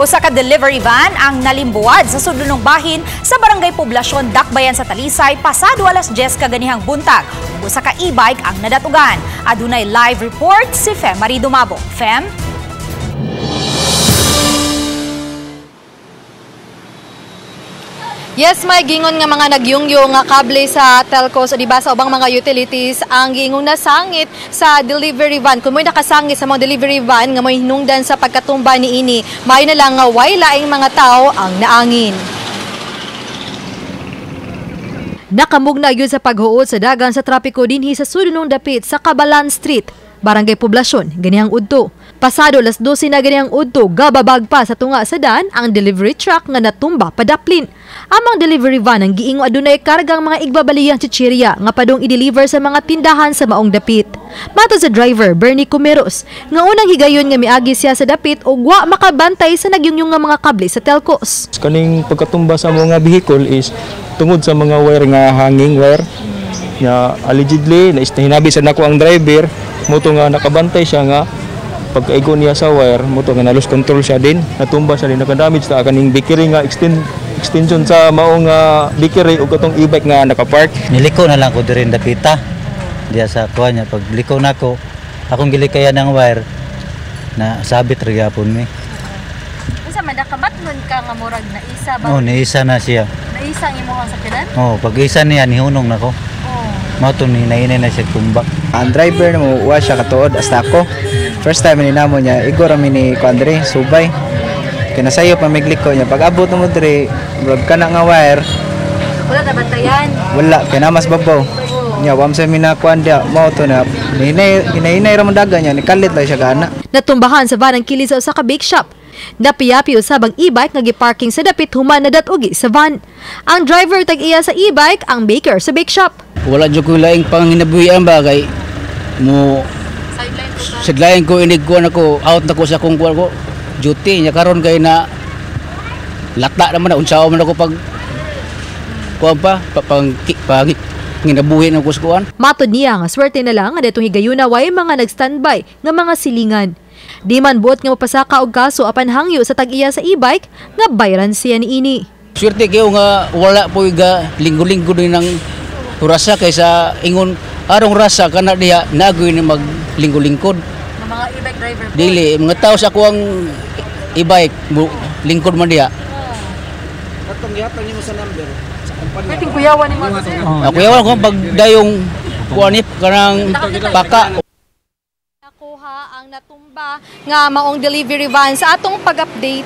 Usa ka delivery van ang nalimbuwad sa sudlonong bahin sa Barangay Poblasyon, Dakbayan sa Talisay pasado alas 10 kaganihang buntag. Ug usa ka e-bike ang nadatugan. Adunay live report si Fem Marie Dumabo. Fem? Yes, may gingon nga mga nagyungyo nga kable sa telcos o diba sa ubang mga utilities ang giingong nasangit sa delivery van. Kung mo'y nakasangit sa mga delivery van nga mo'y hinungdan sa pagkatumba ni ini, maayo na lang nga way laing mga tao ang naangin. Nakamugna gyud sa paghuot sa dagan sa trapiko dinhi sa sudlonong dapit sa Cabalan Street, Barangay Poblasyon, ganihang udto. Pasado alas 12 na ganihang udto, gababag pa sa tunga sa daan ang delivery truck nga natumba padaplin. Amang delivery van ang giingo adunay kargang mga igbabaliyang chichirya nga padung i-deliver sa mga tindahan sa maong dapit. Matod sa driver Bernie Comeros, nga unang higayon nga miagi siya sa dapit ug wa makabantay sa nagyungyong nga mga kable sa telcos. Kaning pagkatumba sa mga vehicle is tungod sa mga wire nga hanging wire nga allegedly na hinabi sa nako ang driver moto nga nakabantay siya nga pagkaigo niya sa wire moto nga na-lose control siya din, natumba siya din, nakadamage ta kaning bakery nga extension sa maong bakery ug katong e-bike nga nakapark. Niliko na lang ko diri dapita diya sa kuha niya, pag liko nako akong gilikayan ang wire na sabit ra gyapon mi. Unsa man nakamatnon ka nga murag naisa ba? Oh, naisa na siya. Naisa ang imong sakyanan? Oh, pag isa niya nihunong nako. Oh. Mao to ni nainay na siya tumba. Ang driver mo wa siya katuod hasta ako. First time ni namo niya, igor mi ni Kuandre, subay. Kinasayo pa migliko niya. Pag abot mo diri, murag kana nga wire. Wala na bantayan. Wala kay na mas babaw. Nya wa sa mi na kuan dia, mao to na hinay hinay ra man dagan niya, nikalit lang siya gana. Natumbahan sa van ang kili sa usa ka bake shop. Napiyapi usab ang e-bike nga giparking sa dapit human nadatugi sa van. Ang driver tag-iya sa e-bike, ang baker sa bake shop. Wala jud ko laing panginabuhian ba kay mo sideline ko inig ko nako out na ko sa akong kuan ko duty nya karon kay na lata naman na unsaon man ako pag kuan pa pang pag nginabuhi na ko sa kuan. Matod niya nga swerte na lang nga ditong higayuna way mga nagstandby nga mga silingan. Di man buot nga mapasaka og kaso apan hangyo sa tag-iya sa e-bike nga bayran siya niini. Swerte kayo nga wala po ga linggo-linggo din ng rasa kaysa ingon arong rasa kana diha nagoy ni maglingko-lingkod. Mga e-bike driver po. Dili mga tao sa ako ang e-bike lingkod man diha. Katong gihatag nimo sa number sa kumpanya. Pwedeng kuyawan nimo sir. Kuyawan ko pag dayong kuan kanang paka. Nakuha ang natumba nga maong delivery van sa atong pag-update.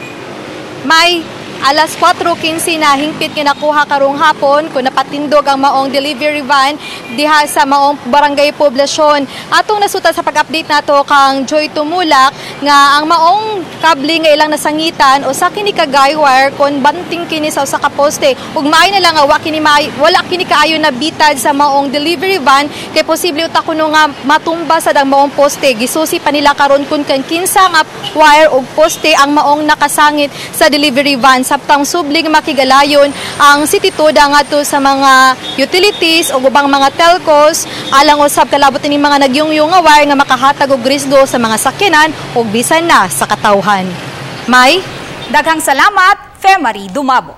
May alas 4:15 na hingpit nga nakuha karong hapon kung napatindog ang maong delivery van diha sa maong Barangay Poblasyon. Atong nasuta sa pag-update nato kang Joy Tumulak nga ang maong kable nga ilang nasangitan usa kini ka guy wire kon banting kini sa usa ka poste ug maayo na lang nga wala kini kaayo nabitad sa maong delivery van kay posible uta kuno nga matumba sad ang maong poste. Gisusi pa nila karon kun kan kinsa nga wire og poste ang maong nakasangit sa delivery van. Sabtang subling makigalayon ang City Toda ngadto sa mga utilities o ubang mga telcos alang usab kalabot ini mga nagyungyong nga wire nga makahatag og risgo sa mga sakyanan ug bisan na sa katawhan. May daghang salamat, Femary Dumabo.